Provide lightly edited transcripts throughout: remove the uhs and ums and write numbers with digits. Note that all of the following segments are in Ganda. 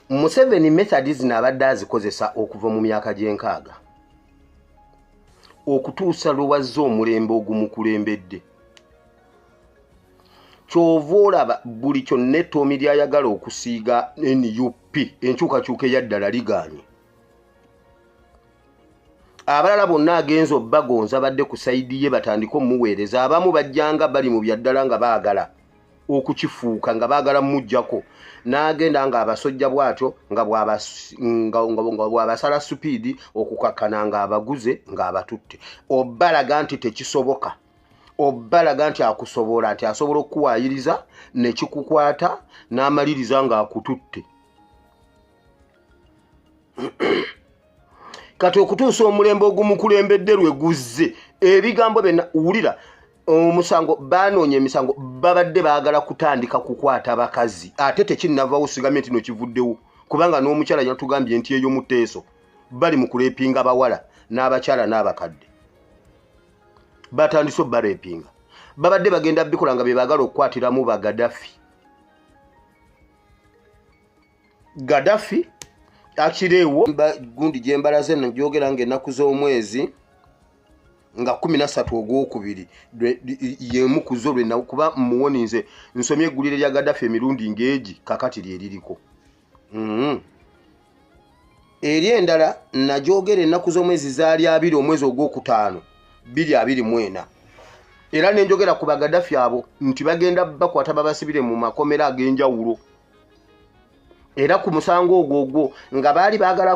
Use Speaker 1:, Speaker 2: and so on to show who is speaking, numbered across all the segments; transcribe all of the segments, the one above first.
Speaker 1: Museveni method zino abadde azikozesa okuva mu myaka gy'enkaaga okutuusa lwe wazze omulembe ogumukulembedde. Ky'ova olaba buli kyonna ettoomi ly'ayagala okusiiga NUP, enkyukakyuka eyaddala ligaanye. Abalala bonna agenza obbagonza badde ku sayidi ye batandike omuweereza. Abamu bajjanga bali mu byaddala nga baagala okukifuuka, nga baagala mujjako, n'agenda ng'abasojja bw'atyo nga bw'abasala supiidi okukakkana ng'abaguze ng'abatutte. Obbalaga nti tekisoboka, obbalaga nti akusobola, nti asobola okukuwaayiriza ne kikukwata n'amaliriza ng'akututte. Kati okutuusa omulembe ogumukulembedde lwe guzze, ebigambo byonna wulira. Omusango banoonya emisango, babadde baagala kutandika kukwata bakazi, ate tekinnavaawo. Sigamye nti no kivuddewo, kubanga n'omukyala yatugambye nti eyo muteeso bali mu kuleepinga bawala n'abakyala n'abakadde, batandise obbareepinga. Babadde bagenda bikola nga be baagala okukwatiramu ba Gaddafi. Gaddafi akireewo gundi gye mbalaze njogera ng'ennaku z'omwezi nga 13 ogwokubiri yemu ku zo lwe kuba muwoninze nsomye eggulire lya Gaddafi emirundi ng'egi, kakati lye liriko. Eri endala nagyogera ennaku z'omwezi zaali 20 omwezi ogwokutaano 2024, era ne njogera ku Bagaddafi abo nti bagenda bakwata babasibire mu makomera ag'enjawulo. Era ku musango ogwo ogwo nga baali baagala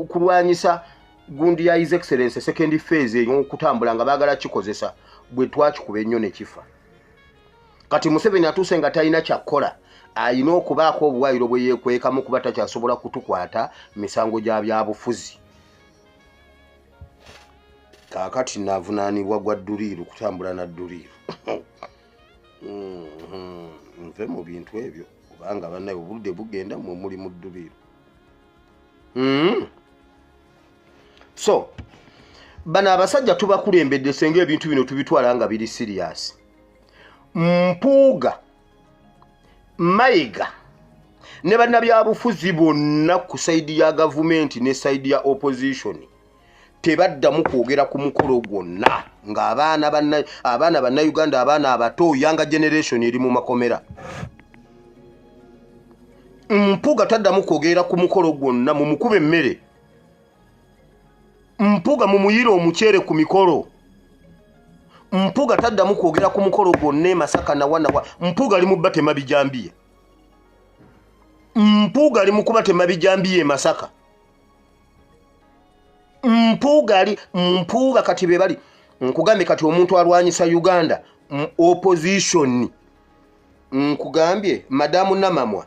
Speaker 1: kulwanyisa gundi ya His Excellence second phase ey'okutambula, nga baagala kikozesa, bwe twakikuba ennyo ne kifa. Kati Museveni atuuse nga talina kyakkola, ayina okubaako obuwaayiro bwe yeekwekamu kuba takyasobola kutukwata misango gya byabufuzi. Kaakati naavunaanibwa gwa dduriiru, kutambula na dduriiru. Nve mu bintu ebyo kubanga bannaye obudde bugenda, mwe muli mu dduriiru. So bano abasajja tubakulembedde, senga ebintu bino tubitwala nga biri serious. Mpuuga, Mayiga ne bannabyabufuzi bonna ku side ya gavumenti ne side ya opposition tebaddamu kwogera ku mukolo gwonna ng'abaana abaana bannayuganda, abaana abato, younger generation eri mu makomera. Mpuuga taddamu kwogera ku mukolo gwonna, mumukuba emmere. Mpuuga mumuyire omuceere ku mikolo. Mpuuga taddamu kwogera ku mukolo gwonna e Masaka nawanawa. Mpuuga ali mu batema bijambiya. Mpuuga ali mu kubatema bijambiya e Masaka. Mpuuga ali Mpuuga kati be bali nkugambye kati omuntu alwanyisa Uganda opposition, nkugambye Madamu Namamwa,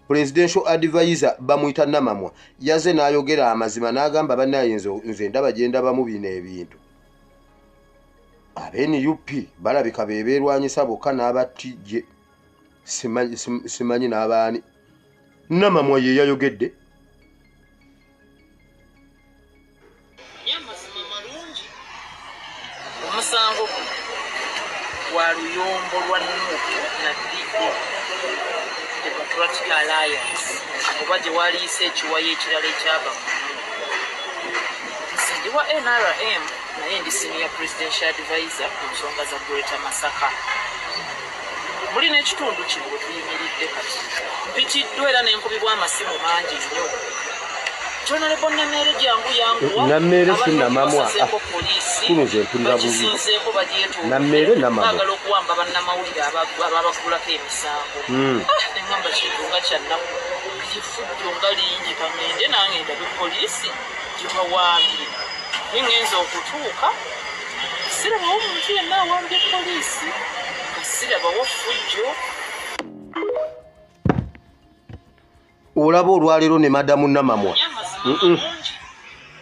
Speaker 1: presidential advisor bamuyita Namamwa, yaze n'ayogera amazima n'agamba, bannaye nze ndaba gye ndabamu bino ebintu, abe NUP balabika be beerwanyisa bokka n'abatijje simanyi n'abaani. Namamwa ye yayogedde.
Speaker 2: Amazima malungi, omusango guno gwa luyombo lwa NUP na DA, Democratic Alliance, oba gye waliisa ekiwayo ekirala ekyava mu nze ndi wa NRM, naye ndi senior presidential advisor ku nsonga za Greater Masaka muli n'ekitundu kino we tuyimiridde kati. Mpitiddwa era nenkubibwa amasimu mangi nnyo. Honorable Namere, jangu, yanguwa.
Speaker 1: Namere si Namamwa.
Speaker 2: Bakisinzeeko poliisi.
Speaker 1: Kuno nze mpulira bubi.
Speaker 2: Bakisinzeeko, bagyetoolodde.
Speaker 1: Namere, Namamwa.
Speaker 2: Baagala okuwamba bannamawulire ababagulako emisango. Ah, neŋŋamba kintu nga kyannaku, kifujjo nga lingi, kaŋŋende nange ndabe poliisi gibawambye. Niŋŋenza okutuuka sirabawo omuntu yenna awambye poliisi, nga sirabawo fujjo.
Speaker 1: Olaba olwaleero ne Madamu Namamwa.
Speaker 2: Amazima malungi.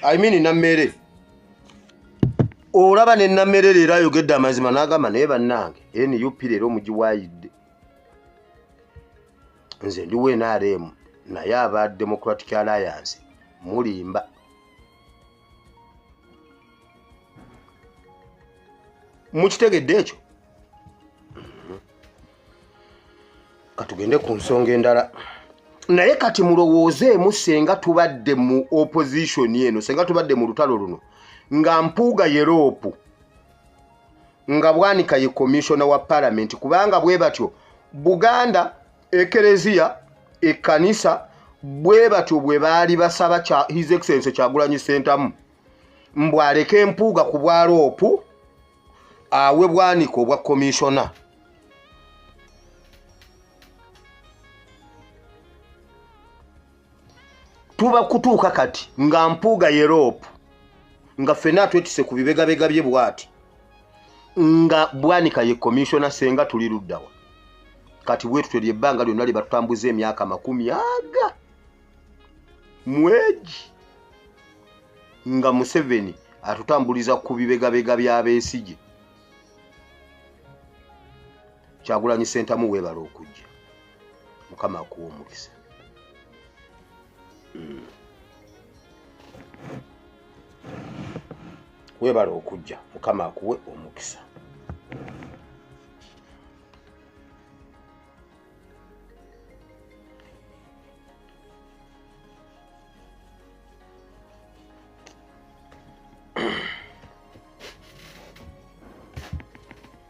Speaker 1: I mean Nammere, olaba ne Nammere leero ayogedde amazima n'agamba, naye bannange NUP leero mugiwaayidde, nze ndi NRM, naye aba Democratic Alliance mulimba. Mukitegedde ekyo? Katugende ku nsonga endala. Naye kati mulowoozeemu, senga tubadde mu opposition eno, senga tubadde mu lutalo luno nga Mpuuga ye LOP, nga Bwanika ye commissioner wa parliament, kubanga bwe batyo Buganda, Ekereziya, ekkanisa bwe batyo bwe baali basaba His Excellency Kyagulanyi Ssentamu mbw aleke Mpuuga ku bwa LOP, awe Bwanika obwa commissioner. Tuba kutuuka kati nga Mpuuga ye LOP, nga ffenna atwetise ku bibegabega bye bw'ati, nga Bwanika ye commissioner, senga tuli luddawa? Kati bwe tutyo lyebbanga lyonna lye batutambuza emyaka 40 mwegi nga Museveni atutambuliza ku bibegabega by'Abeesige. Kyagulanyi Ssentamu, weebala okujja, Mukama akuwa omukisa. Weebala okujja, Mukama akuwe omukisa.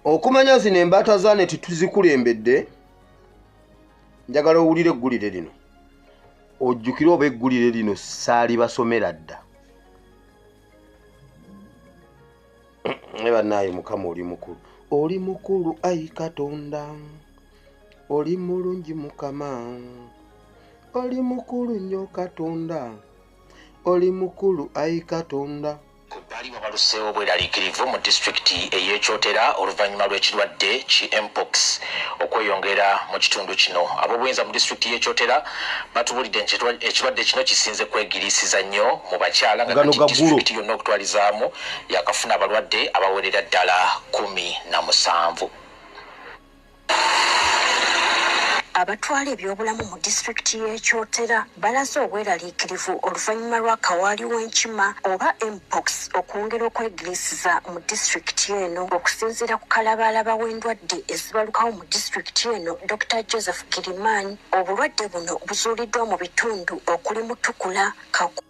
Speaker 1: Okumanya zino embaata za neti tuzikulembedde, njagala owulire eggulire lino, ojjukire oba eggulire lino saali basomera dda. Ne bannaaye, Mukama oli mukulu, oli mukulu, ayi Katonda oli mulungi, Mukama oli mukulu nnyo, Katonda oli mukulu, ayi Katonda.
Speaker 3: Baali babaluseewo obweraliikirivu mu disitulikiti ey'Ekyotera oluvannyuma lw'ekirwadde ki mpox okweyongera mu kitundu kino. Ab'obuyinza mu disitulikiti y'Ekyotera batubulidde nti ekirwadde kino kisinze kwegiriisiza nnyo mu bakyala, nga
Speaker 1: Gano
Speaker 3: kati
Speaker 1: gaggulu.
Speaker 3: disitulikiti yonna okutwalizaamu yakafuna abalwadde abawerera ddala 17.
Speaker 4: Abatwala ebyobulamu mu disitulikiti y'Ekyotera balaze obweraliikirivu oluvannyuma lwa kawaali w'enkima oba mpox okwongera okwegiriisiza mu disitulikiti eno. Okusinziira ku kalabaalaba w'endwadde ezibalukawo mu disitulikiti eno, Dr Joseph Giriman, obulwadde buno buzuuliddwa mu bitundu okuli Mutukula, Kakuuto,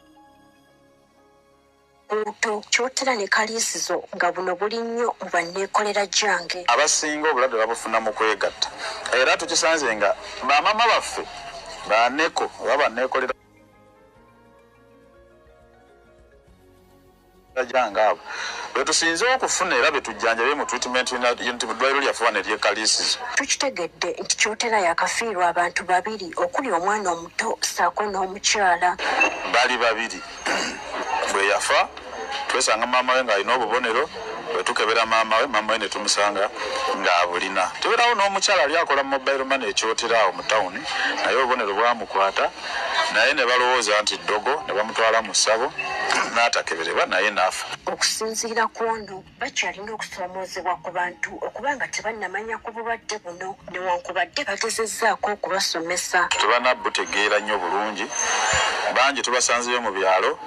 Speaker 4: Kyotera ne Kaliisizo, nga buno buli nnyo mu banneekolera gyange.
Speaker 5: Abasinga obulwadde babufuna mu kwegatta, era tukisanze nga bamama baffe baneko oba banneekolera gyange abo betusinze okufuna era betujjanjabe mu treatment unit mu ddwaliro lyaffe wano ery'Ekaliisizo.
Speaker 4: Tukitegedde nti Kyotera yakafiirwa abantu babiri, okuli omwana omuto ssaako n'omukyala.
Speaker 5: Bali babiri. Bwe yafa twesanga maama we ng'alina obubonero. Bwe tukebera maama we, maama we ne tumusanga ng'abulina. Tubeerawo n'omukyala ali akola mobile money ekyotera awo mu tawuni, naye obubonero bwamukwata, naye ne balowooza nti ddogo, ne bamutwala mu ssabo n'atakeberebwa, naye n'afa.
Speaker 4: Okusinziira ku ono, bakyalina okusoomoozebwa ku bantu okuba nga tebannamanya ku bulwadde buno, newankubadde bagezezzaako okubasomesa.
Speaker 5: Tebanabutegeera nnyo bulungi. Bangi tubasanzeyo mu byalo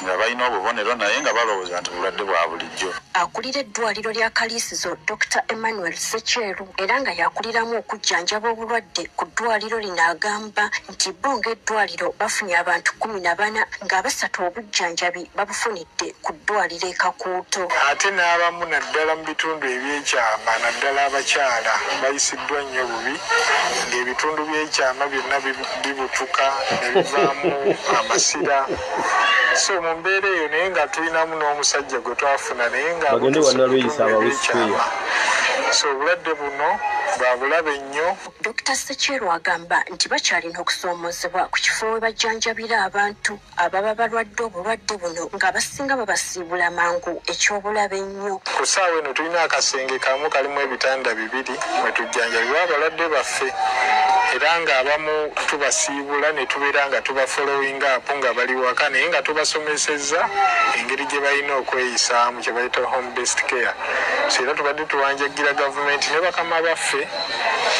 Speaker 5: nga balina obubonero, naye nga balowooza nti bulwadde bwa bulijjo.
Speaker 4: Akulira eddwaliro lya Kaliisizo, Dr Emmanuel Sekyeru, era nga yakuliramu okujjanjaba obulwadde ku ddwaliro lino, agamba nti bo ng'eddwaliro bafunye abantu 14, ng'abasatu obujjanjabi babufunidde ku ddwaliro e Kakuuto.
Speaker 6: Ate n'abamu, naddala mu bitundu ebyekyama, naddala abakyala, bayisiddwa nnyo bubi, ng'ebitundu by'ekyama byonna bibutuka ne bivaamu amasira. So mu mbeera eyo, naye nga tulinamu n'omusajja gwe twafuna, naye nga
Speaker 7: Bagende
Speaker 6: abutuse mu
Speaker 7: wannalweyisa
Speaker 6: bitundu
Speaker 7: abawe
Speaker 6: ebyekyama. So obulwadde buno bwa bulabe nnyo.
Speaker 4: Dr Sekyeru agamba nti bakyalina okusoomoozebwa ku kifo we bajjanjabira abantu ababa balwadde obulwadde buno, ng'abasinga babasiibula mangu, eky'obulabe ennyo.
Speaker 6: Ku ssaawa eno tulina akasenge kamu kalimu ebitanda bibiri mwe tujjanjabirwa abalwadde baffe, era ng'abamu tubasiibula ne tubeera nga tuba following up nga bali waka, naye nga tubasomesezza engeri gye balina okweyisaamu, kye bayita home based care. So era tubadde tuwanjagira gavumenti ne bakama baffe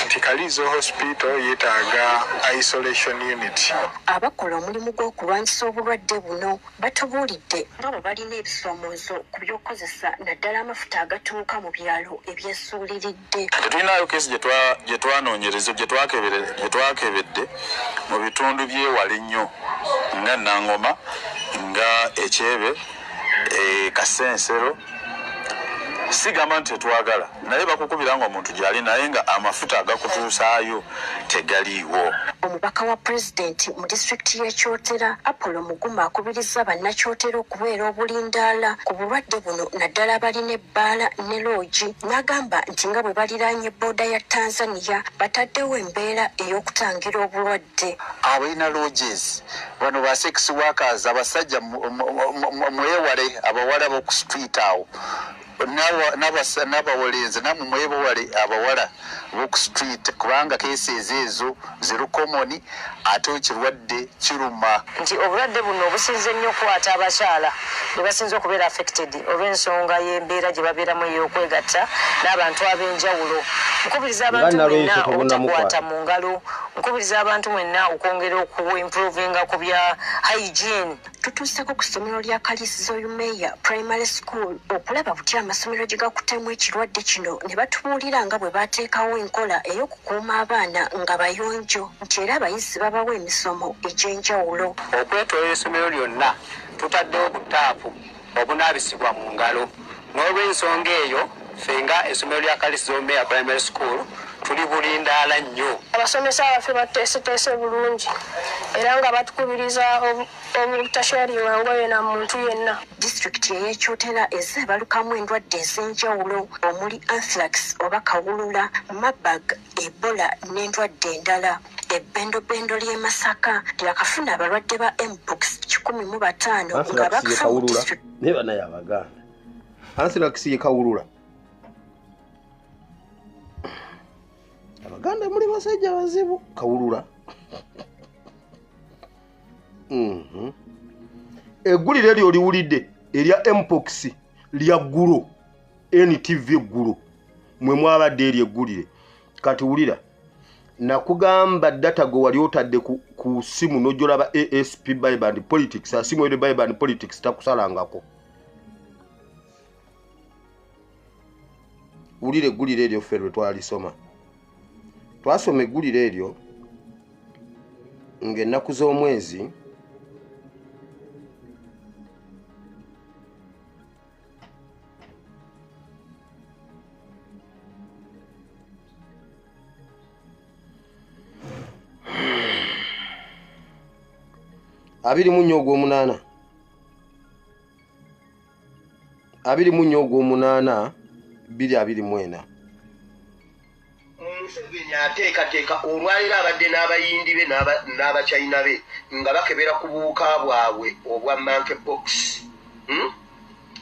Speaker 6: Nti Kalizo Hospital yeetaaga isolation unit.
Speaker 4: Abakola omulimu gw'okulwanyisa obulwadde buno batubuulidde nga bwe balina ebisoomoozo ku by'okukozesa, naddala amafuta agatuuka mu byalo ebyesuuliridde.
Speaker 5: Tetulinayo keesi gye twanoonyereza, gye twakebedde mu bitundu byewala ennyo nga Nangoma, nga Ekyebe, Kasensero. Sigamba nti tetwagala, naye bakukubira nga omuntu gyali, naye nga amafuta agakutuusaayo tegaliiwo.
Speaker 4: Omubaka wa pulezidenti mu disitulikiti y'e Kyotera, Apollo Muguma, akubiriza bannakyotera okubeera obulindaala ku bulwadde buno, naddala abalina ebbaala ne loogi, n'agamba nti nga bwe baliraanye booda ya Tanzania bataddewo embeera ey'okutangira obulwadde.
Speaker 7: Abalina lodges bano ba sex workers, abasajja mwewale abawala b'oku street awo, n'abawolenzi namwe mwewale abawala b'oku street, kubanga cases ezo ziri common, ate ekirwadde kiruma.
Speaker 2: Nti obulwadde buno obusinze nnyo okukwata abakyala be basinze okubeera affected olw'ensonga y'embeera gye babeeramu ey'okwegatta n'abantu ab'enjawulo. Nkubiriza abantu mwenna obutakwata mu ngalo, nkubiriza abantu mwenna okwongera okuimprovinga ku bya hygiene.
Speaker 4: Tutuuseko ku ssomero lya Kalisizo Yumeya Primary School okulaba butya amasomero gye gakutemu ekirwadde kino, ne batubuulira nga bwe bateekawo enkola ey'okukuuma abaana nga bayonjo, nti era abayizi babawa emisomo egy'enjawulo.
Speaker 8: Okwetoloola essomero lyonna tutaddewo butaapu obunaabisibwa mu ngalo. N'olw'ensonga eyo ffe nga essomero lya Kalisizo Yumeya Primary School tuli bulindaala nnyo.
Speaker 9: Abasomesa baffe bateeseteese bulungi era nga batukubiriza obutasharinga ngoye na muntu yenna.
Speaker 4: Disitulikiti ey'e Kyotera ezze ebalukamu endwadde ez'enjawulo omuli anthrax oba kawulula, Marburg, Ebola n'endwadde endala. Ebbendobendo ly'e Masaka lyakafuna abalwadde ba mpox 105 nga bakafa mu disitulikiti.
Speaker 1: Naye banaye Abaganda, anthrax ye kawulula. Abaganda muli basajja bazibu. Kawulula. Eggulire eryo liwulidde erya mpox lya ggulo, NTV eggulo mwe mwabadde eryo eggulire. Kati wulira, nakugamba data gwe wali otadde ku simu n'ojolaba ASP Bible and Politics, asimu ere Bible and Politics takusalangako. Wulira eggulire eryo ffe lwe twalisoma. Twasoma eggulire eryo ng'ennaku z'omwezi 24 ogw'omunaana, 24 ogw'omunaana 2024. Museveni ateekateeka olwaleero abadde n'abayindi be n'abachina be nga bakebera ku buwuka bwabwe obwa monkey pox.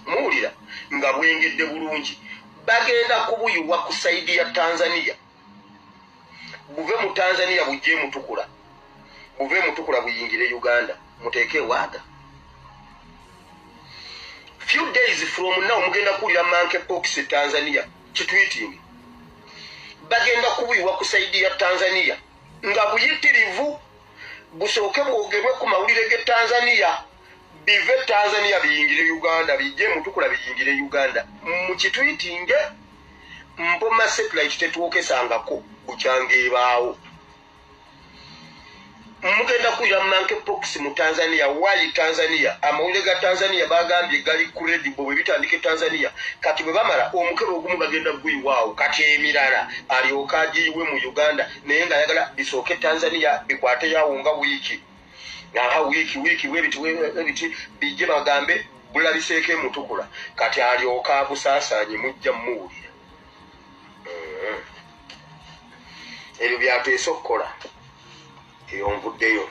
Speaker 1: Muwulira nga bwengedde bulungi, bagenda kubuyiwa ku side ya Tanzania, buve mu Tanzania bujje Mutukula, buve Mutukula buyingire Uganda. Muteeke ewaaga, few days from now mugenda kuwulira monkey pox e Tanzania. Kitweeting, bagenda kubuyiwa ku side ya Tanzania nga buyitirivu, busooke bwogerwe ku mawulire g'e Tanzania, bive Tanzania biyingire Uganda, bijje Mutukula biyingire Uganda. Mukitweetinge, Mpoma satellite tetwokesangako bukyanga ebaawo. Mugenda kuwulira monkey pox mu Tanzania. Wayi Tanzania, amawulire ga Tanzania bagambye gali credible. Bwe bitandika e Tanzania, kati bwe bamala omukebe ogumu bagenda guyiwaawo, kati emirala alyoka agiyiwe mu Uganda, naye ng'ayagala bisooke Tanzania bikwateyawo nga wiiki, aha, wiiki wiiki webiti webiti, bijje bagambe bulabiseeko emutukula, kati alyoka abusaasaanye. Mujja mmuwulira. Ebyo byateesa okukola. Eyo nvuddeyo.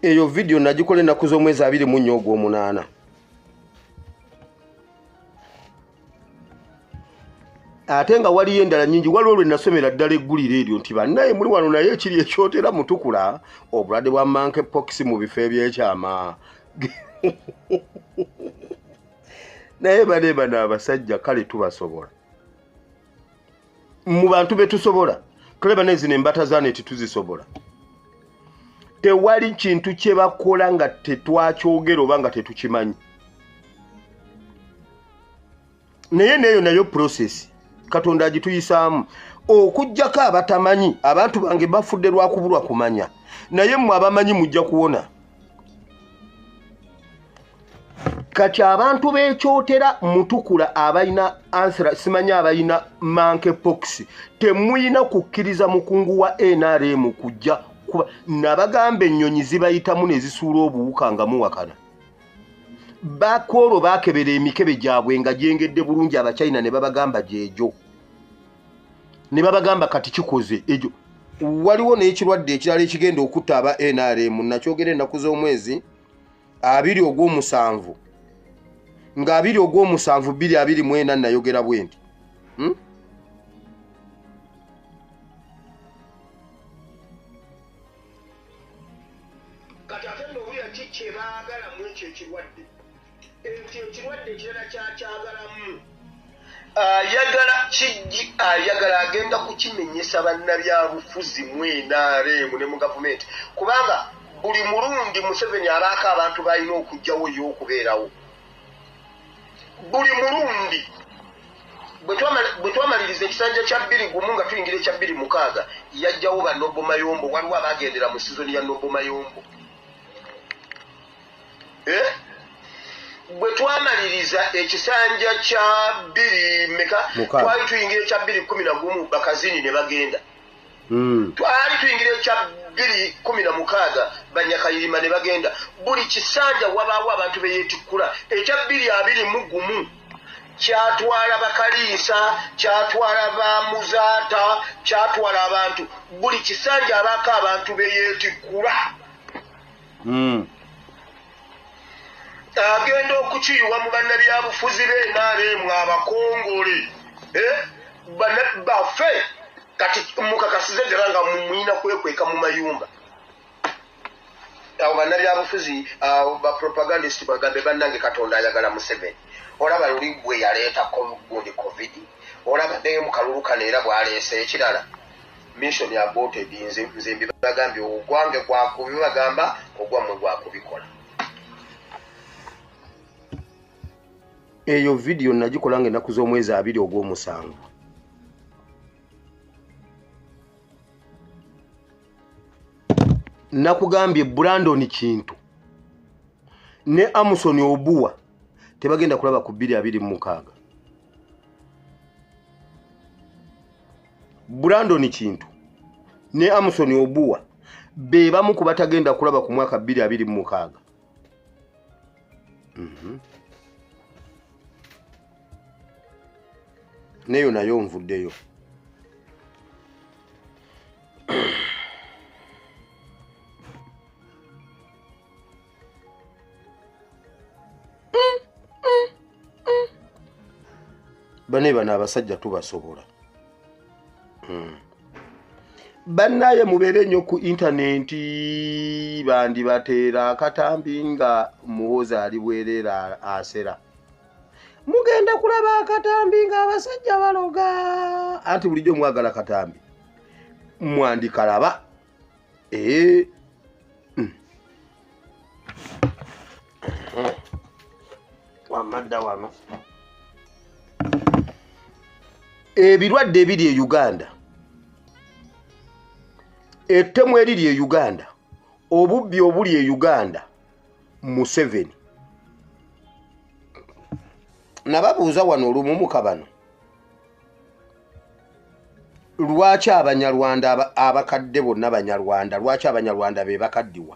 Speaker 1: Eyo vidiyo nagikola ennaku z'omwezi 24 ogw'omunaana. Ate nga waliyo endala nyingi. Waliwo lwe nasomera ddala eggulire eryo nti bannaye muli wano, naye ekiri ekyotera Mutukula, obulwadde bwa monkey pox mu bifo ebyekyama. Naye bane bano abasajja kale tubasobola. Mu bantu betusobola, Cleverness n'embata zaane tetuzisobola. Tewali kintu kye bakola nga tetwakyogera oba nga tetukimanyi. Naye neyo nayo process Katonda agituyisaamu. Okuggyako abatamanyi, abantu bange bafudde lwa kubulwa kumanya, naye mmwe abamanyi mujja kuwona. Kati abantu b'ekyotera mutukula abalina answer, simanyi abalina monkeypox, temuyina kukkiriza mukungu wa NRM kujja kuba. Nabagamba ennyonyi zibayitamu ne zisuula obuwuka nga muwakana. Bakoolo bakebera emikebe gyabwe nga gyengedde bulungi, Abachina ne babagamba gyejo, ne babagamba kati kikoze egyo. Waliwo n'ekirwadde ekirala ekigenda okutta aba NRM, nakyogera ennaku z'omwezi 2 ogw'omusanvu, nga 2 ogw'omusanvu 2024 nayogera bwe nti. Kati ate nno owulira ki kye baagala mu ekyo ekirwadde? Ekyo ekirwadde ekirala kyakyagalamu. Ayagala kijji, ayagala agenda kukimenyesa bannabyabufuzi mu NRM ne mu gavumenti, kubanga buli mulundi Museveni abaako abantu balina okuggyawo ye okubeerawo. Buli mulundi bwe twamaliriza ekisanja kya 2 nga tuyingira ekya 2 yajjawo ba Nobo Mayombo. Waliwo abagendera mu sizoni ya Nobo Mayombo. Bwe twamaliriza ekisanja kya 2 meka, twali tuyingira ekya 211 bakazini ne bagenda. Twali tuyingira ekya 216 banyakayirima ne bagenda. Buli kisanja wabaawo abantu beyeetikkula. Ekya 221 kyatwala bakaliisa, kyatwala bamuzaata, kyatwala abantu. Buli kisanja abaako abantu beyeetikkula. Agenda okukiyiwa mu bannabyabufuzi b'NRM abakongole baffe. Kati mukakasize ddala nga mumuyina kwekweka mu mayumba. Abo bannabyabufuzi ba propagandist bagambe bannange Katonda ayagala Museveni. Olaba luli gwe yaleeta gundi COVID, olaba naye mu kalulu kano era bw'aleese ekirala. Mission aborted. Nze mbibagambye, ogwange gwakubibagamba, ogwammwe gwakubikola. Eyo vidiyo nagikola nga ennaku z'omwezi 2 ogw'omusanvu. Nakugambye Brandon Kintu ne Amson Obuwa tebagenda kulaba ku 2026. Brandon Kintu ne Amson Obuwa be bamu ku batagenda kulaba ku mwaka 2026. Neyo nayo nvuddeyo. Bane bano abasajja tubasobola. Bannaye mubeere nnyo ku intaneti, bandi bateera akatambi nga Muhoozi ali bwereera asera. Mugenda kulaba akatambi ng'abasajja baloga. Anti bulijjo mwagala katambi, mwandikalaba. Wamadda wano. Ebirwadde ebiri e Uganda, ettemu eriri e Uganda, obubbi obuli e Uganda, Museveni. Nababuuza wano olumu mukabano, lwaki Abanyarwanda abakadde bonna Banyarwanda, lwaki Abanyarwanda be bakaddiwa?